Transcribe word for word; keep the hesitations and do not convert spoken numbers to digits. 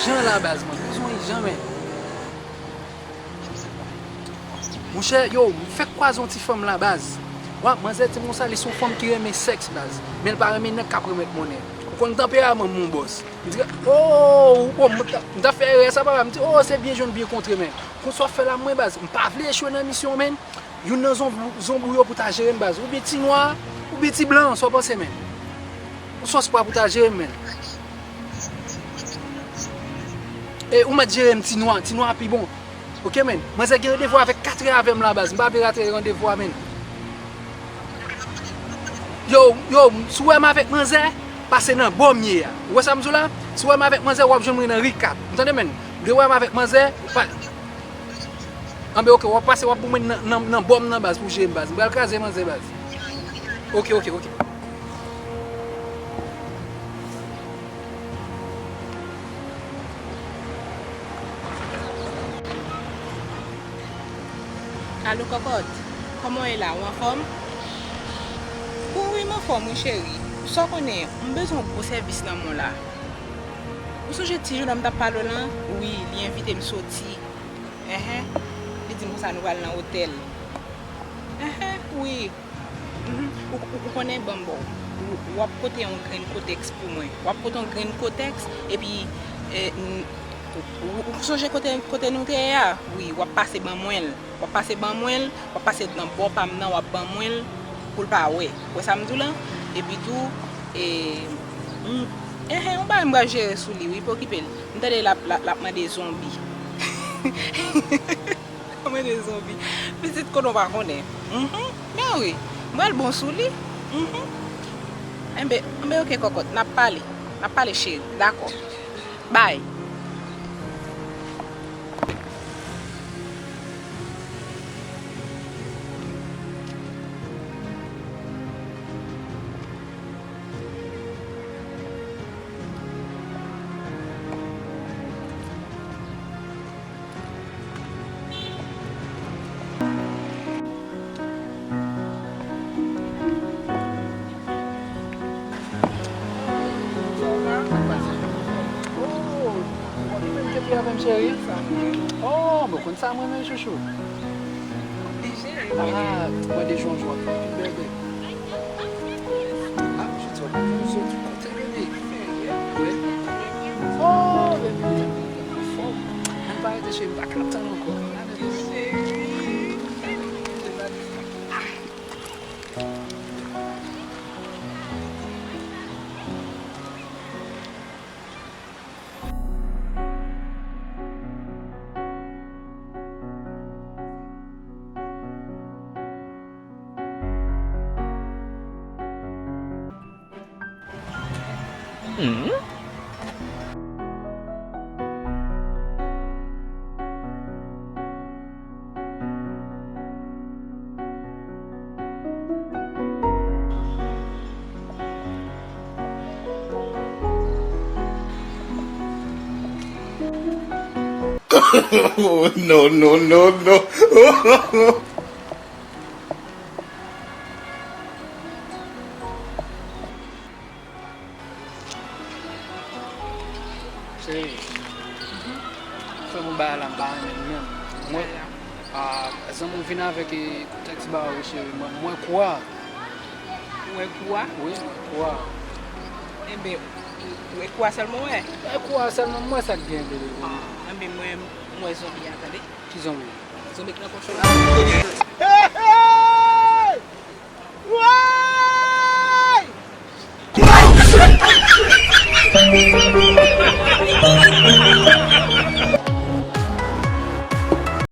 ijan la baz, mwen bezwen ijan, men. Monchè, yo, m fèk kwaze yon ti fanm la baz. Wa, manzè di m konsa, li se yon fanm ki renmen sèks baz. Men l pa renmen nèg k ap remèt monnen. Ou konn tanperaman m, mon bòs. M di, oh, oh, m ta, m ta fè erè sa, papa. M di, oh, se byen jwenn, byen kontre, men. Konsa w ap fè la, mwen baz. M pa vle echwe nan misyon, men. Youn nan zonbou, zonbou yo pou ta jere m baz. Oubyen ti nwa, oubyen ti blan, sa w panse, men? Ou sòs pa pou ta jere m, men. E ou mèt jere m ti nwa, ti nwa pi bon. Oke, men. Manzè gen randevou avèk katrè avè m la baz. M pa vle rate randevou a, men. Yo, yo, si w wè m avèk manzè, pase nan bò m ye a. Ou wè sa m di w la? Si w wè m avèk manzè, w ap jwenn mwen nan ri kat. Ou tande, men? Ou vle wè m avèk manzè, pa, anben, oke, w ap pase, w ap pou mwen nan, nan, nan bò m nan baz pou jere m baz. M pral kraze manzè baz. Oke, oke, oke. Alo, kòkòt, kòman w ye la? Ou anfòm? Bon, wi, m anfòm, wi, cheri. Sa w konnen, m bezwen yon gwo sèvis nan men w la. Ou sonje ti jennonm m t ap pale w lan? Wi, li envite m soti. Enhen. Li di m konsa nou pral nan otèl. Enhen, wi. Mhm. Ou, ou, ou konnen, ban m ba w. Ou, w ap pote yon grenn kotèks pou mwen. W ap pote yon grenn kotèks, epi, e, n-, ou, ou, ou sonje kote, kote nou te ye a? Wi, w ap pase ban mwen l. W ap pase ban mwen l, w ap pase nan bò pa m nan, w ap ban mwen l pou l pa wè. Ou wè sa m di w lan? Epi tou, e, m, enhen, yon bagay m pral jere sou li, wi, pa okipe l. M tande l ap, l ap, l ap mande zonbi. Mande zonbi. Pitit kote w pa konnen. Mhm. Men wi. M pral bon sou li. Mhm. Enben, enben, oke, kòkòt. N ap pale. N ap pale, cheri. Dakò. Bay. Oh, ou menm k ap ri avè m, cheri? Oh, mwen konn sa mwen menm, chouchou. Ah, mwen de jonjon ak bebe. Ah, je te dis, je te dis, bebe. Oh, bebe, anfòm. Ann pa rete, cheri, m pa ka tann ankò. Oh, no, no, no, no. Cheri, fè m yon bagay la, m pa renmen l menm. Mwen, a, zanmi w vin avèk, e, kotèks ba ou, cheri, mwen, mwen kwa. Ou wè kou a? Wi, mwen kwa. Enben, ou wè kou a sèlman w wè? Wè kou a sèlman, mwen sa k gen, bebe. Ah, enben, mwen, mwen wè zonbi a, tande. Ki zonbi? Zonbi k nan pòch ou la. Hey, hey! Woy!